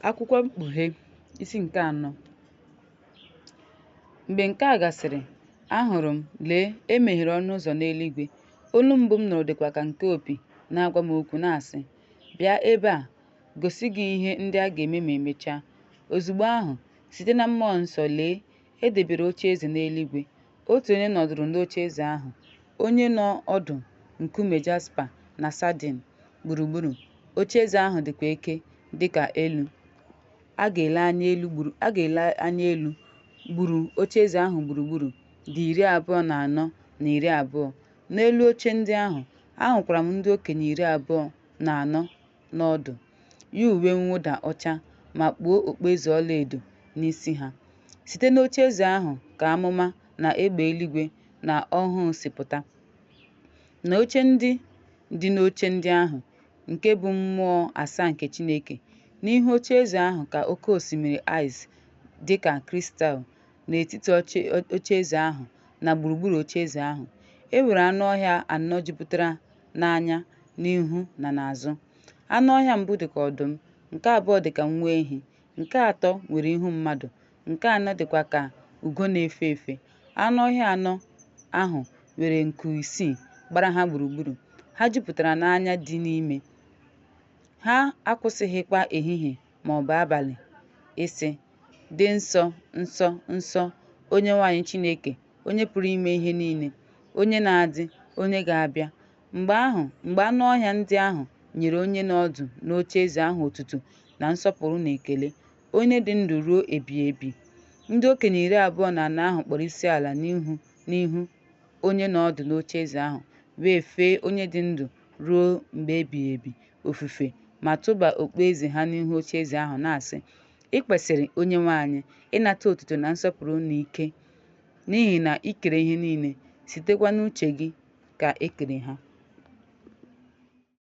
Akwụkwọ Mkpughe, isi nke anọ. Mgbe nke a gasịrị, ahụrụ m, lee, e meghere ọnụ ụzọ n'eluigwe, olu mbụ m nụrụ dịkwa ka nke opi na-agwa m okwu, na-asị, Bịa ebe a, gosi gị ihe ndị a ga-eme ma e mechaa. Ozugbo ahụ, site na mmụọ nsọ, lee, e debere ocheeze n'eluigwe, otu onye nọdụrụ n'ocheeze ahụ, onye nọ ọdụ nkume jaspa na sardine gburugburu, ocheeze ahụ dịkwa eke dị ka elu a ga-ele anya elu a ga-ele anya elu gburu ocheeze ahụ gburugburu dị 24 na 20, n'elu oche ndị ahụ, ahụkwara m ndị okenye 24 nọ ọdụ, yi uwe mwụda ọcha ma kpuo okpueze ọlaedo n'isi ha. Site n'ocheeze ahụ ka amụma na egbe eluigwe na ọhụụ si pụta. Na oche ndị dị n'oche ndị ahụ, nke bụ mmụọ asaa nke Chineke. N'ihu ocheeze ahụ ka oke osimiri ice dị ka kristal, n'etiti ocheeze ahụ na gburugburu ocheeze ahụ. E nwere anụ ọhịa anọ jupụtara n'anya n'ihu na n'azụ. Anụ ọhịa mbụ dị ka ọdụm, nke abụọ dị ka nwa ehi, nke atọ nwere ihu mmadụ, nke anọ dịkwa ka ugo na-efe efe. Anụ ọhịa anọ ahụ nwere nku isii gbara ha gburugburu, ha jupụtara n'anya dị n'ime. Ha akwụsịghịkwa ehihie ma ọ bụ abalị ịsị, Dị nsọ, nsọ, nsọ, Onyenwe anyị Chineke, Onye pụrụ ime ihe niile, onye na-adị, onye ga-abịa. Mgbe ahụ, mgbe anụ ọhịa ndị ahụ nyere onye nọ ọdụ n'ocheeze ahụ otuto na nsọpụrụ na ekele, onye dị ndụ ruo ebighị ebi, ndị okenye 24 ahụ kpọrọ isiala n'ihu n'ihu onye nọ ọdụ n'ocheeze ahụ, wee fee onye dị ndụ ruo mgbe ebighị ebi ofufe ma tụba okpueze ha n'ihu ocheeze ahụ, na-asị, I kwesịrị, Onyenwe anyị, ịnata otuto na nsọpụrụ na ike, n'ihi na i kere ihe niile, sitekwa n'uche gị ka e kere ha.